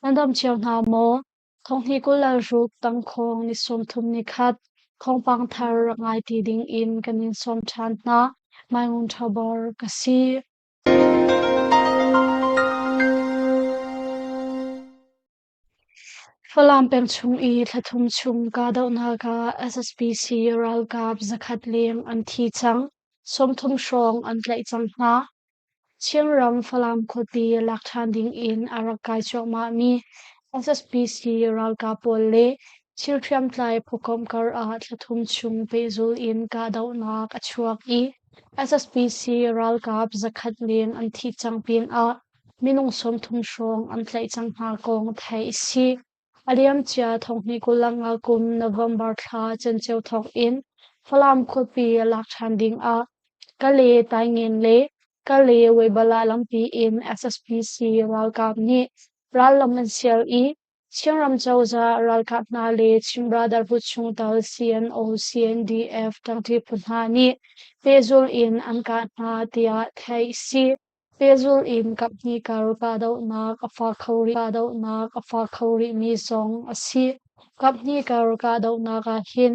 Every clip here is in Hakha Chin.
Nan dam cio hna maw? Thonghni 26 tangkhawng ni 30 ni khat thawngpang thar rak ngai ti ding in kan in sawm ṭhan hna. Mai Ngun Ṭha Bor ka si. Falam peng chung i thla thum chung kahdohnak ah SSPC ralkap zakhat leng an thi cang, 30 hrawng an tlaih cang hna. Chinram Falam khuapi lak ṭhan ding in a rak kai cuahmahmi SSPC ralkap pawl le thil hriamtlai phukomh kar ah thla thum chung pehzul in kahdohnak a chuak i SSPC ralkap zakhat leng an thih cang pinah minung 30 hrawng an tlaih cang hna kong theih a si. A liamcia thonghnih 25 kum November thla canceo thawk in Falam khuapi lak ṭhan ding ah Kale Taingen le Kale Weibala lampi in SSPC ralkap nih rallam an sial i Chinram cozah ralkap hna le Chin Brotherhood chungtel CNO CNDF ṭangṭi phu hna nih pehzulh in an kah hna tiah theih a si. Pehzulh in kaphnih kar kahdohnak a fak kho rih kahdohnak a fak kho rihmi zong a si. Kaphnih kar kahdohnak ah hin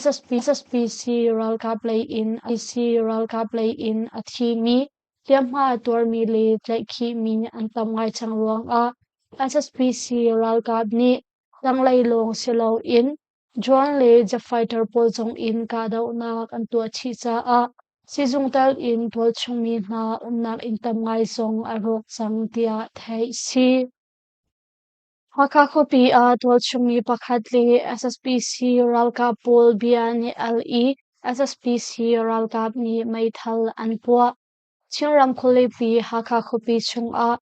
SSPC ralkap lei in IC ralkap lei in a thimi, hliamhma a tuarmi le tlaihkhihmi an tam ngai cang ruangah SSPC ralkap nih tanglei lawng si loin Drone le jet fighter pawl zong in kahdohnak an tuah chih caah sizung tal in tualchung mi hna umnak inn tam ngai zong a rawk cang tiah theih a si. Hakha khuapi ah tualchung mi pakhat le SSPC ralkap pawl bia an i al i SSPC ralkap nih meithal an puah. Chinram khualipi Hakha khuapi chungah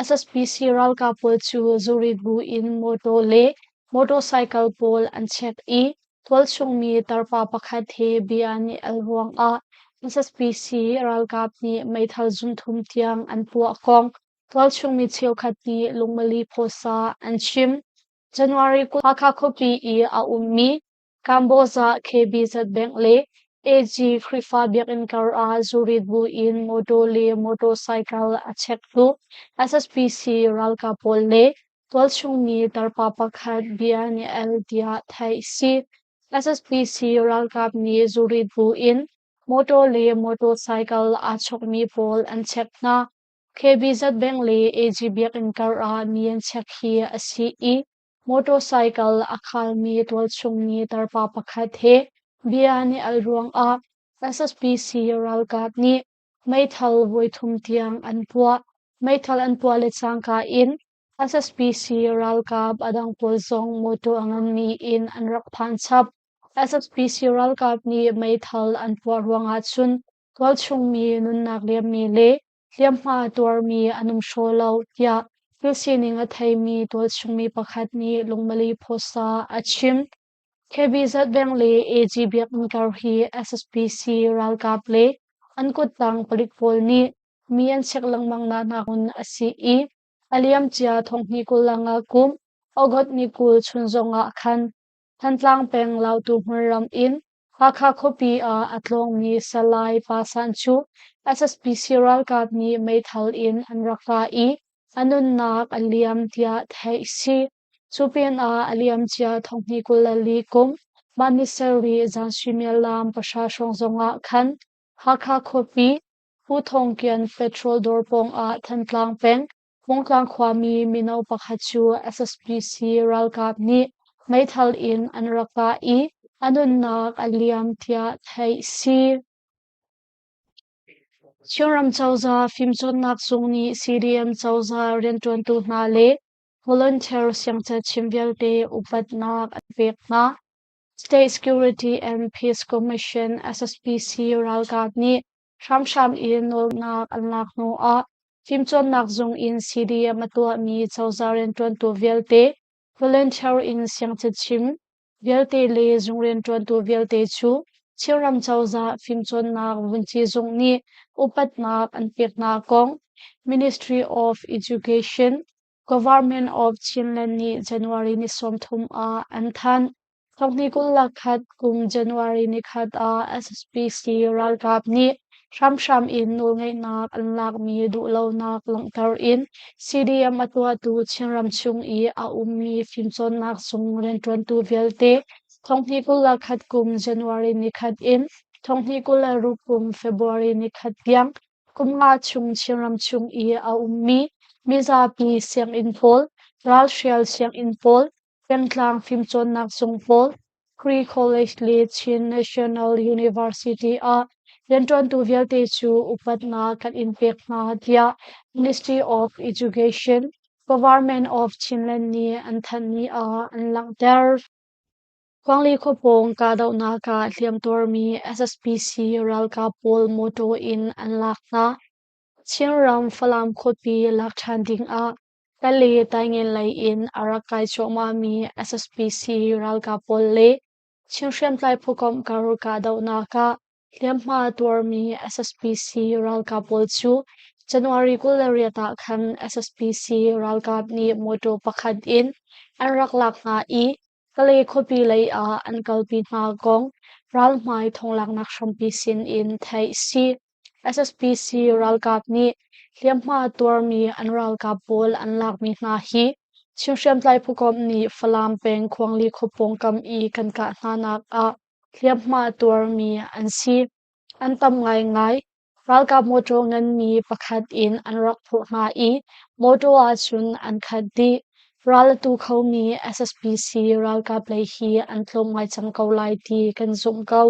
SSPC ralkap pawl cu zurit bu in mawtaw le motorcycle pawl an check i tualchung mi tarpa pakhat he bia an i al ruangah SSPC ralkap nih meithal zunthum tiang an puah kong tualchung mi cheukhat nih lungmali phawsa an chim. January 20 Hakha khuapi i a ummi Kamboza KBZ Bank le AG Khrihfa biakinn kar ah zurit bu in mawtaw le motorcycle a chektu SSPC ralkap pawl le tualchung mi tarpa pakhat bia an i al tiah theih a si. SSPC ralkap nih zurit bu in mawtaw le motorcycle aa chokmi pawl an chek hna. KBZ Bank le AG biakinn kar ah mi an chek hi a si i Motorcycle a khalmi tualchung mi tarpa pakhat he bia an i al ruangah SSPC ralkap nih meithal voithum tiang an puah. Meithal an puah le cangka in SSPC ralkap a dang pawl zong mawtaw a nganmi in an rak phan chap. SSPC ralkap nih meithal an puah ruangah cun tualchung mi nunnak liammi le hliamhma a tuarmi an um hraw lo tiah thil sining a theimi tualchungmi pakhat nih lungmali phawsa a chim. KBZ Bank le AG Biakinn kar hi SSPC ralkap le an kuttang palik pawl nih mi an check lengmang nak hna hmun a si i a liamcia thonghnih 25 kum August ni 20 chun zong ah khan Thantlang peng Lautu hmunram in Hakha khuapi ah a tlawngmi Salai Pa San cu SSPC ralkap nih meithal in an rak kah i a nunnak a liam tiah theih a si. Cu pinah a liamcia thonghnih 24 kum mah ni sarih zan suimilam pahra hrawng zongah khan Hakha khuapi Pu Thawng Kian petrol dawr pawngah Thantlang peng Hmungtlang khuami mino pakhat cu SSPC ralkap nih meithal in an rak kah i a nunnak a liam tiah theih a si. Chinram cozah fimcawnnak zung nih CDM cozah rianṭuantu hna le volunteer siangcachim vialte upatnak an pek hna. State Security and Peace Commission SSPC ralkap nih hramhram in nawlnak an lak hnu ah Fimcawnnak zung in CDM a tuahmi cozah rianṭuantu vialte, volunteer in siangcachim vialte le zung rianṭuantu vialte cu Chinram cozah fimcawnnak vunci zung nih upatnak an pek hna kong Ministry of Education, Government of Chinland nih January ni 30 ah an thanh. Thonghnih 21 kum January nikhat ah SSPC ralkap nih. Hramhram in nawlngeihnak an lakmi duhlonak langhter in CDM a tuahtu Chinram chung i a ummi fimcawnnak zung rianṭuantu vialte 2021 kum January nikhat in 2026 kum February nikhat tiang kum nga chung Chinram chung i a ummi mizapi sianginn pawl, ralhrial sianginn pawl, pengtlang fimcawnnak zung pawl, Free College le Chin National University ah rianṭuantu vialte cu upatnak kan in pek hna tiah Ministry of Education, Government of Chinland nih an thanhmi ah an langhter. Khuangli khuapawng kahdohnak ah hliamtuarmi SSPC ralkap pawl mawṭaw in an lak hna. Chinram Falam khuapi lak ṭhan dingah Kale Taingen lei in a rak kai cuahmahmi SSPC ralkap pawl le Chin hriamtlai phukomh kar kahdohnak ah hliamhma tuarmi SSPC ralkap pawl cu January 28 ah khan SSPC ralkap nih mawṭaw pakhat in an rak lak hna i Kale khuapi lei ah an kalpi hna kong ralhmai thonglaknak hrampi sin in theih a si. SSPC ralkap nih hliamhma tuarmi an ralkap pawl an lakmi hna hi Chin hriamtlai phukomh nih Falam peng Khuangli khua pawngkam i kan kah hnanak ah hliamhma tuarmi an si. An tam ngaingai. Ralkap mawṭaw nganmi pakhat in an rak phurh hna i mawṭaw ahcun an khat dih. Ral a tu khomi SSPC ralkap lei hi an tlawm ngai cang ko lai ti kan zumh ko.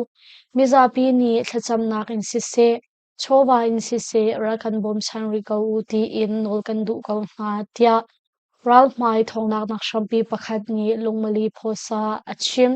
Mizapi nih thlacamnak in siseh, chawva in siseh ral kan bawmchan rih ko u tiin nawl kan duh ko hna, tiah ralhmai thawnglaknak hrampi pakhat nih lungmali phawsa a chim.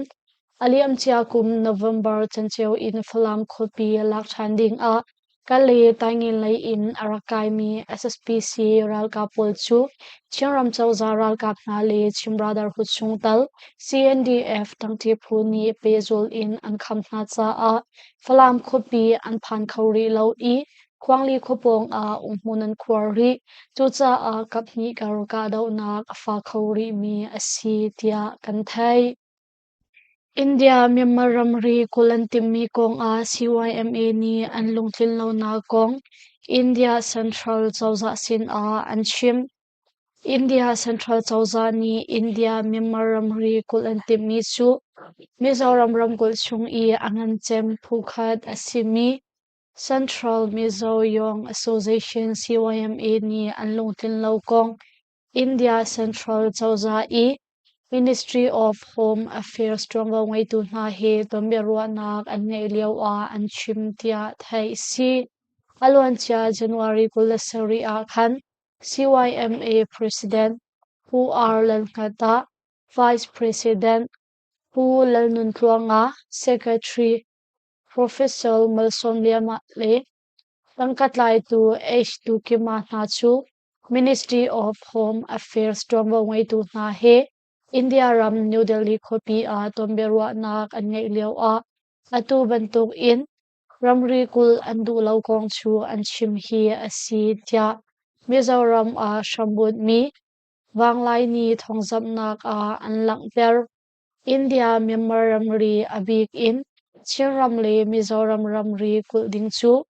A liamcia kum November canceo in Falam khuapi lak ṭhan dingah Kale Taingen lei in a rak kaimi SSPC ralkap pawl cu Chinram cozah ralkap hna le Chin Brotherhood chungtel CNDF ṭangṭi phu nih pehzulh in an kham hna caah Falam khuapi an phan kho rih lo i Khuangli khua pawng ah umhmun an khuar rih. Cucaah kaphnih kar kahdohnak a fak kho rihmi a si tiah kan theih. India-Myanmar ramri kulh an timhmi kongah CYMA nih an lungtlinlonak kong India Central cozah sinah an chim. India Central cozah nih India-Myanmar ramri kulh an timhmi cu Mizoram ramkulh chung i a ngan cem phu khat a simi Central Mizo Young Association CYMA nih an lungtlinlo kong India Central cozah i Ministry of Home Affairs ṭuanvo ngeitu hna he tonbiaruahnak an ngeih lio ah an chim tiah theih a si. A luancia January 27 ah khan CYMA President Pu R. Lalhngat Vice President Pu Lalnuntluanga, Secretary Professor Malsawmliana le Tangka tlaitu H. Tukima hna cu Ministry of Home Affairs ṭuanvo ngeitu hna he India ram New Delhi khuapi ah tonbiaruahnak an ngeih lioah atu bantuk in ramri kulh an duh lo kong cu an chim hi a si tiah Mizoram ah hrambunhmi Vanglaini thawngzamhnak ah an langhter. India-Myanmar ramri a bik in Chinram le Mizoram ramri kulh ding cu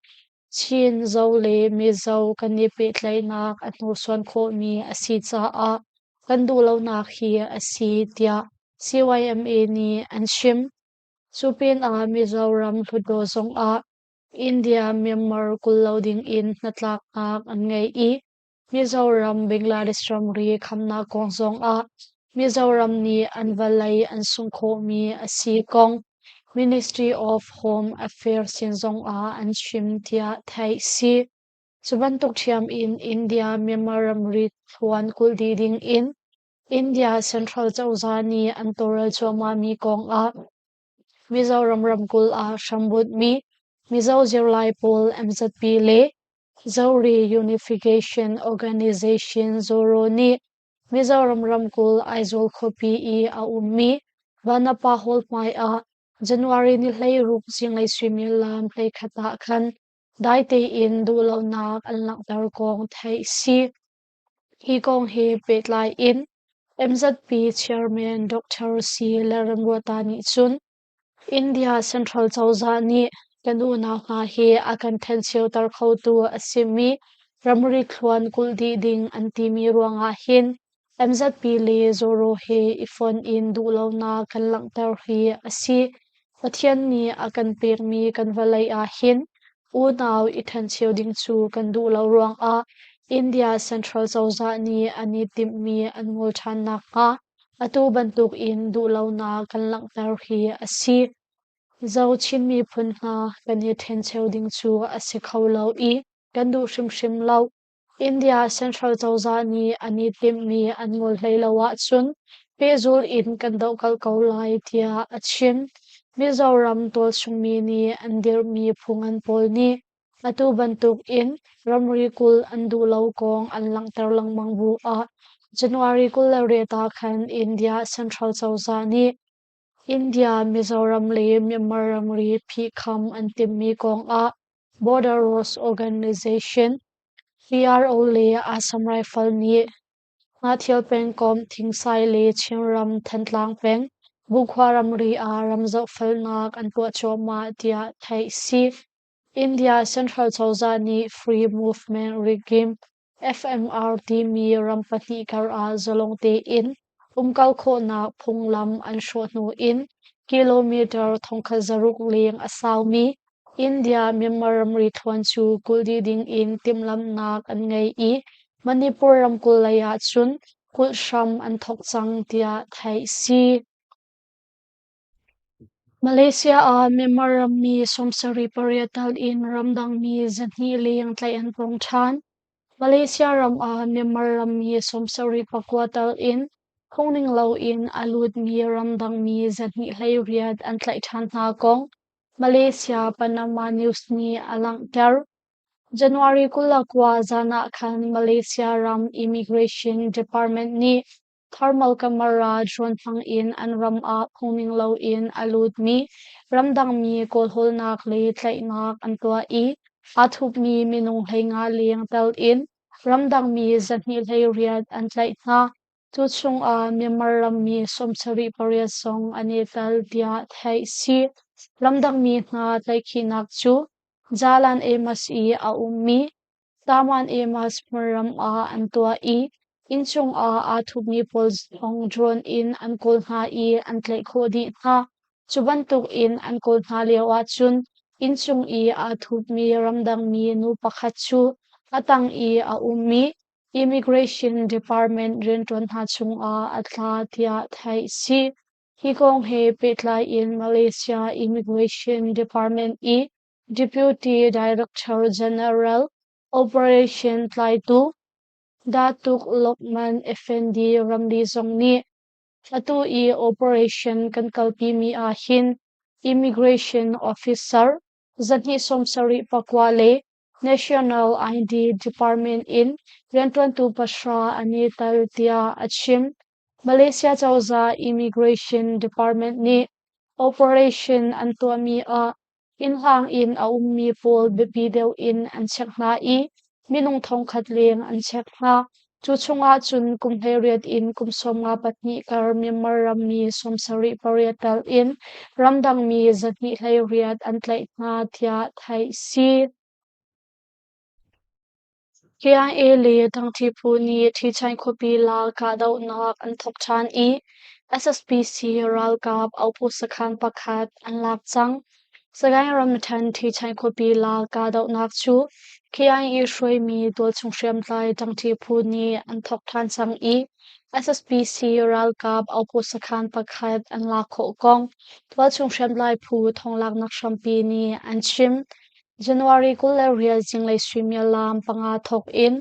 Chin, Zo le Mizo kan i pehtlaihnak a hnursuan khawhmi a si caah kan duhlonak hi a si tiah CYMA nih an chim. Cu pinah Mizoram Hlutdaw zongah India-Myanmar kulh lo dingin hnatlaknak an ngei i Mizoram Bangladesh ramri khamnak kong zongah Mizoram nih an vawlei an sungh khawhmi a si kong Ministry of Home Affairs sin zongah an chim tiah theih si. Cu bantuk ṭhiam in India-Myanmar ramri thluan kulh dih ding in India Central cozah nih an tawlrel cuahmahmi kongah Mizoram ramkulh ah hrambunhmi Mizo zirlai pawl MZP le Zori Unification Organization (ZORO) nih Mizoram ramkulh Aizawl khuapi i a ummi Vanapa Hall hmai ah January ni 16 zinglei suimilam 11 ah khan dai tein duhlonak an langhter kong theih a si. Hi kong he pehtlai in MZP Chairman Dr. C. Lalremruata nih cun India Central cozah nih Kan unau hna hi a kan ṭhencheuter khotu a simi ramri thluan kulh dih ding an timi ruangah hin MZP le Zoro he i fonh in duhlonak kan langhter hi a si. Pathian nih a kan pekmi kan vawlei ah hin unau i ṭhencheu ding cu kan duh lo ruangah India Central cozah nih an i timhmi an ngol ṭhan nakhnga atu bantukin duhlonak kan langhter hi a si. Zo Chin miphun hna kan i ṭhencheu ding cu a si kho lo i kan duh hrimhrim lo. India Central cozah nih an i timhmi an ngol hlei lo ahcun pehzul in kan dohkalh ko lai tiah a chim. Mizoram tualchungmi nih an dirhmi phu ngan pawl nih atu bantuk in ramri kulh an duh lo kong an langhter lengmang bu ah January 28 ah khan India Central cozah nih India, Mizoram le Myanmar ramri phihkham an timhmi kong ah Border Roads Organization (PRO) le Assam Rifle nih Hnahthial pengkomh Thingsai le Chinram Thantlang peng Bukhua ramri ah ram zohfelnak an tuah cuahmah tiah theih si. India Central cozah nih Free Movement Regime FMR timi ram pahnih karah zalong tein umkal khawhnak phunglam an hrawh hnu in kilometer 1600 leng a saumi India-Myanmar ramri thluan cu kulh dih dingin timhlamhnak an ngei i Manipur ramkulh lei ahcun kulh hram an thawk cang tiah theih si. Malaysia ah Myanmar rammi 78 tal in ramdangmi 200 leng tlaih an tong ṭhan. Malaysia ram ah Myanmar rammi 79 tal in phungning loin a lutmi ramdangmi 228 an tlaih ṭhan hna kong Malaysia Panama News nih a langhter. January 29 zan ah khan Malaysia ram Immigration Department nih Thermal camera drone hmang in an ram ah phungning loin a lutmi ramdangmi kawlhawlnak le tlaihnak an tuah i aa thupmi minung 15 leng tel in ramdangmi 228 an tlaih hna. Cu chungah Myanmar rammi 78 zong an i tel tiah theih si. Ramdangmi hna tlaihkhihnak cu Jalan Emas i a ummi Taman Emas hmunram ah an tuah i innchung ah aa thupmi pawl zong drone in an kawl hna i an tlaih khawh dih hna. Cu bantuk in an kawl hna lio ahcun innchung i aa thupmi ramdangmi nu pakhat cu a tang i a ummi Immigration Department rianṭuan hna chungah a tla tiah theih a si. Hi kong he pehtlai in Malaysia Immigration Department i Deputy Director General Operation tlaitu Datuk Lokman Effendi Ramli zong nih atu i operation kan kalpimi ahhin Immigration Officer 274 le National ID Department in rianṭuantu pahra an i tel tiah a chim. Malaysia cozah Immigration Department nih operation an tuahmi ah innhlang in a ummi pawl biapi deuh in an check hna i minung 1000 leng an check hna. Cu chungah cun kum 18 in kum 52 kar Myanmar rammi 78 tel in ramdangmi 228 an tlaih hna tiah theih si. KIA le Dangṭi phu nih Ṭhichain khuapi la kahdohnak an thawk ṭhan i SSPC ralkap ophu sakhan pakhat an lak cang. Sagaing ramṭhen Ṭhichain khuapi la kahdohnak cu KIA hruaimi tualchung hriamtlai Dangṭi phu nih an thawk ṭhan cang i SSPC ralkap ophu sakhan pakhat an lak khawh kong tualchung hriamtlai phu thawnglaknak hrampi nih an chim. January 24 zinglei suimilam 5 thawk in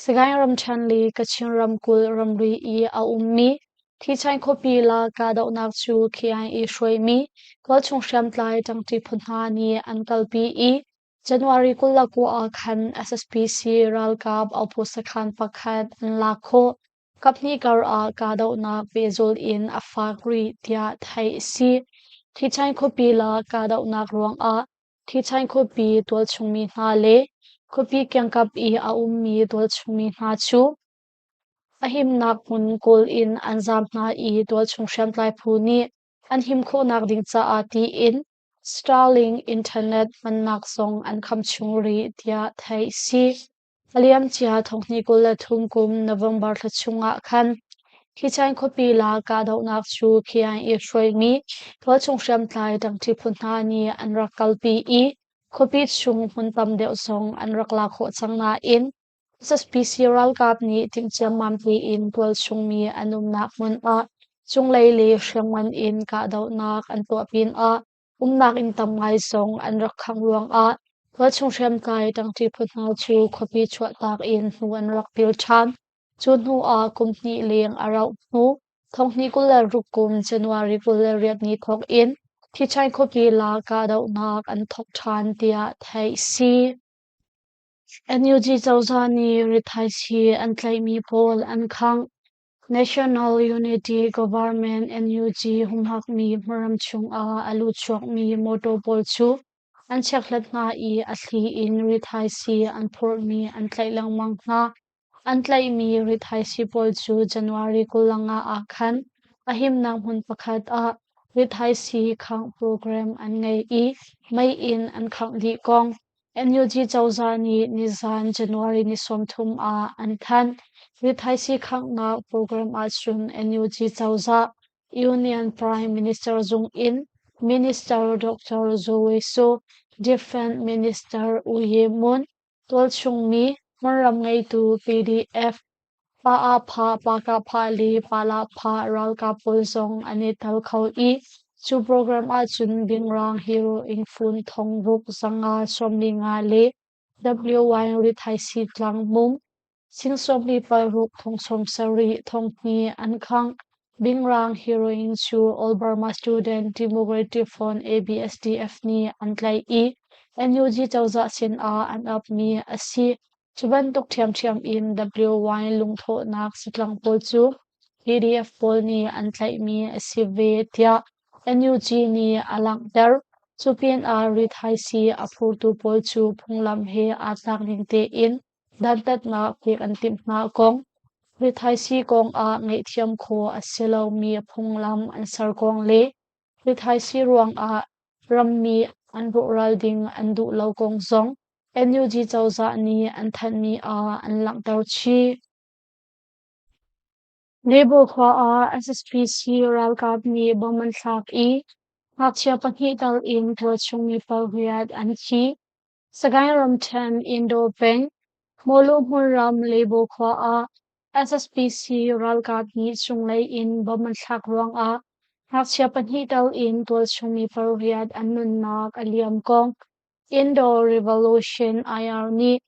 Sagaing ramṭhen le Kachin ramkulh ramri i a ummi Thichain khuapi la kahdohnak cu KIA hruaimi tualchung hriamtlai ṭangṭi phu hna nih an kalpi i January 29 ah khan SSPC ralkap ophu sakhan pakhat an lak khawh. Kaphnih kar ah kahdohnak pehzulh in a fak rih tiah theih a si. Thichain khuapi la kahdohnak ruangah Thichain khuapi tualchungmi hna le khuapi kiangkap i a ummi tualchungmi hna cu a himnak hmun kawl in an zaam hna i tualchung hriamtlai phu nih an him khawhnak ding caah tiin Starlink internet hmannak zong an kham chung rih tiah theih si. A liamcia thonghnih 23 kum November thla chungah khan Khichan khuapi la kahdohnak cu KIA hruaimi tualchung hriamtlai ṭangṭi phu hna nih an rak kalpi i khuapi chung hmun tam deuh zong an rak lak khawh cang nain SSPC ralkap nih timh ciammam tein tualchung mi an umnak hmun ah cunglei le hriamngan in kahdohnak an tuah pinah umnak inn tam ngai zong an rak khangh ruangah tualchung hriamtlai ṭangṭi phu hna cu khuapi chuahtak in hnu an rak pil ṭhan. Cu hnu ah kum hnih leng a rauh hnu thonghnih 26 kum January 28 ni thawk in Thichai khuapi la kahdohnak an thawk ṭhan tiah theih si. NUG cozah nih rithaisii an tlaihmi pawl an khangh. National Unity Government NUG humhakmi hmunram chungah a lutchuakmi mawtaw pawl cu an chekhlat hna i a thli in rithaisii an phurhmi an tlaih lengmang hna. An tlaihmi rithaisii pawl cu January 25 ah khan a himnak hmun pakhat ah rithaisii khangh program an ngei i mei in an khangh dih kong NUG cozah nih nizan January ni 30 ah an thanh. Rithaisii khanghnak program ahcun NUG cozah Union Prime Minister zung in Minister Dr. Zoe Su, Defense Minister U Ye Mun, Tualchungmi, hmunram ngeitu PDF, Pa-ah-phah, Pa-kah-phah le Pa-lah-phah ralkap pawl zong an i tel kho i cu program ahcun bingrang heroin fun thongruk 545 le WY rithaisii tlang mum sing 16 thong 70 thong hnih an khangh. Bingrang heroin cu All Burma Student Democratic Front ABSDF nih an tlaih i NUG cozah sinah an apmi a si. Cu bantuk ṭhiamṭhiam in WY lungthawhnak zatlang pawl cu PDF pawl nih an tlaihmi a si ve tiah NUG nih a langhter. Cu pinah rithaisii a phurtu pawl cu phunglam he aa tlak ning tein dantatnak pek an timh hna kong, rithaisii kong ah ngaihthiam khawh a si lomi phunglam an ser kong le rithaisii ruangah rammi an rawhral ding an duh lo kong zong NUG cozah nih an thanhmi ah an langhter chih. Nebo khua ah SSPC ralkap nih bom an thlak i ngakchia pahnih tal in tualchung mi pariat an thi. Sagaing ramṭhen Indaw peng, Mawlu hmunram Lebo khua ah SSPC ralkap nih cunglei in bom an thlak ruangah ngakchia pahnih tal in tualchung mi pariat an nunnak a liam kong Indaw Revolution IR nih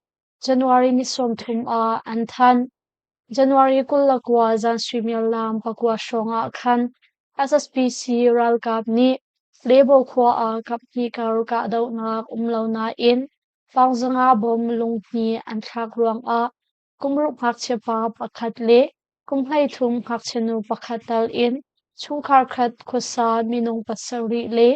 January ni 30 ah an thanh. January 29 zan suimilam 9 hrawng ah khan SSPC ralkap nih Lebo khua ah kaphnih kar kahdohnak um lo nain Paungzanga bom lunghnih an thlak ruangah kum ruk ngakchia pa pakhat le kum 13 ngakchia nu pakhat tal in chungkhar khat khuasa minung pasarih le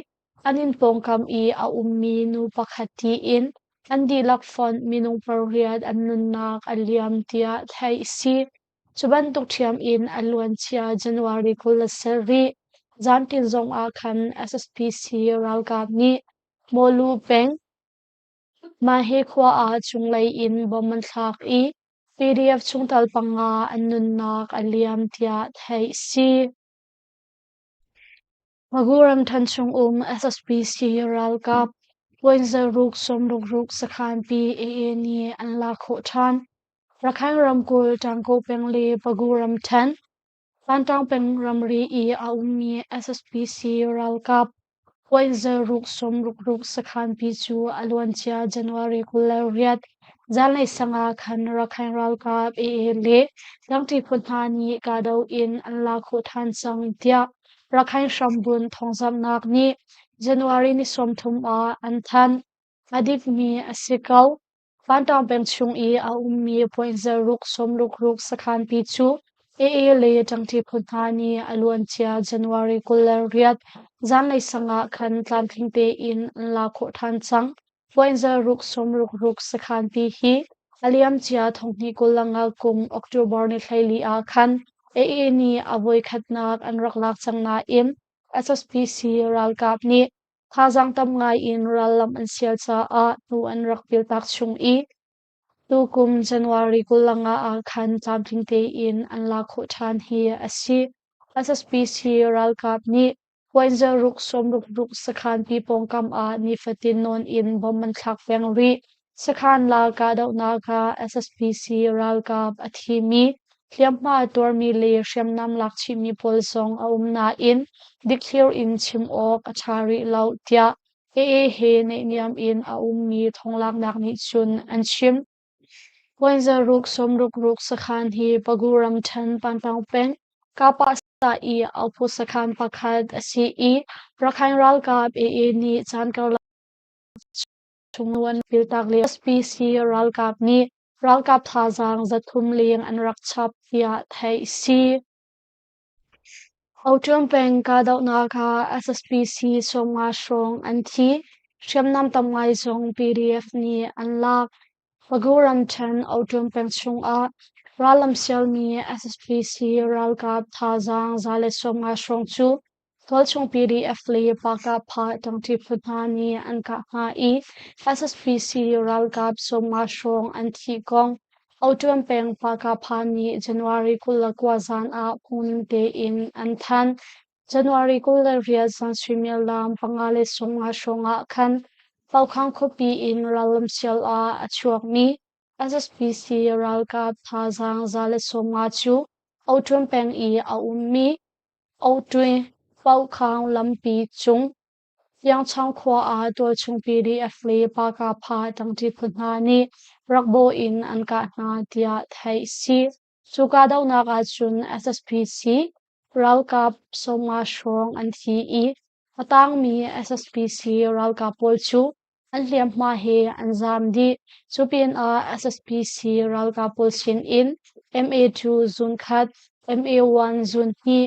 an inn pawngkam i a ummi nu pakhat tiin an dihlak fonh minung pariat an nunnak a liam tiah theih a si. Cu bantuk ṭhiam in a luancia January 27 zanṭin zongah khan SSPC ralkap nih Mawlu peng Mahe khua ah cunglei in bom an thlak i PDF chungtel panga an nunnak a liam tiah theih a si. Magu ramṭhen chungum SSPC ralkap puanzaruk sawmruk sakhan pi AA nih an lak khawh ṭhan. Rakhine ramkulh Ṭangkaw peng le Pagu ramṭhen Tantang peng ramri i a ummi SSPC ralkap puanzaruk 66 sakhan pi cu a luancia January 28 zanlei sang ah khan Rakhine ralkap AA le tlangṭi phu hna nih kahdoh in an lak khawh ṭhan cang tiah Rakhine hrambunh thawngzamhnak nih January ni 30 ah an thanh. A dikmi a si ko. Vantawng peng chung i a ummi puanzaruk 66 sakhan pi cu AA le ṭangṭi phu hna nih a luancia January 28 zanlei sang ah khan tlamtling tein an lak khawh ṭhan cang. Puanzaruk 66 sakhan pi hi a liamcia thonghnih 25 kum October ni 14 ah khan AA nih a voikhatnak an rak lak cang nain SSPC ralkap nih Thazaang tam ngai in rallam an sial caah hnu an rak piltak chung i tukum January 25 ah khan tlamtling tein an lak khawh ṭhan hi a si. SSPC ralkap nih Puanzaruk sawmruk sakhanpi pawngkam ah nifatin nawn in bomb an thlak peng rih. Sakhan la kahdohnak ah SSPC ralkap a thimi, hliamhma tuarmi le hriamnam lak chihmi pawl zong a um nain dikthlir in chim awk a ṭha rih lo tiah AA he naihniam in a ummi thonglaknak nih cun an chim. Puanzaruk sawmruk sakhan hi Pagu ramṭhen Pantang peng Kapasa i Auphu sakhan pakhat a si i Rakhine ralkap AA nih caan karlak chung an piltak lio SPC ralkap nih ralkap thazaang 300 leng an rak chap tiah theih a si. Oṭuan peng kahdohnak ah SSPC 50 hrawng an thi. Hriamnam tam ngai zong PDF nih an lak. Pagu ramṭhen Oṭuan peng chungah rallam sialmi SSPC ralkap thazaang 150 hrawng cu Tualchung PDF le Pakah ṭangṭi phu hna nih an kah hna i SSPC ralkap 50 hrawng an thih kong Oṭuan peng Pakah nih January 29 zan ah phungning tein an thanh. January 28 zan suimilam 5:50 hrawng ah khan Paukhang khuapi in rallam sial ah a chuakmi SSPC ralkap thazaang 150 cu Oṭuan peng i a ummi Oṭuin Paukhang lampi cung Yangchang khua ah tualchung PDF le Pakapha ṭangṭi phu hna nih rakbaw in an kah hna tiah theih a si. Cu kahdohnak ahcun SSPC ralkap 50 hrawng an thi i a tangmi SSPC ralkap pawl cu an hliamhma he an zaam dih. Cu pinah SSPC ralkap pawl sinin MA2 zun khat, MA1 zun hnih,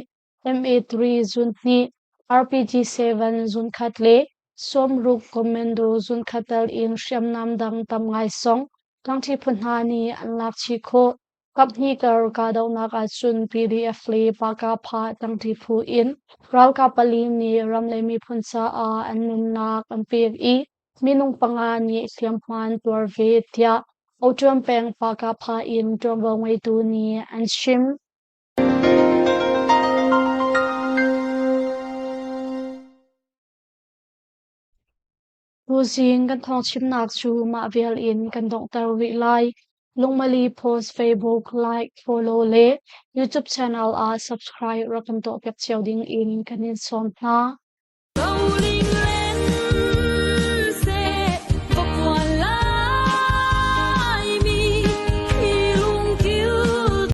MA3 zun hnih, RPG-7 zun khat le 60 commando zun khat tel in hriamnam dang tam ngai zong ṭangṭi phu hna nih an lak chih khawh. Kaphnih kar kahdohnak ahcun PDF le Pakapha ṭangṭi phu in ralkap pali nih ram le miphun caah an nunnak an pek i minung panga nih hliamhma an tuar ve tiah Oṭuan peng Pakapha in ṭuanvo ngeitu nih an chim. Tuzing kan thawngchimnak cu mah vial in kan donghter rih lai. Lungmali post Facebook like, follow le YouTube channel ah subscribe rak kan tuahpiak cio ding in kan in sawm hna.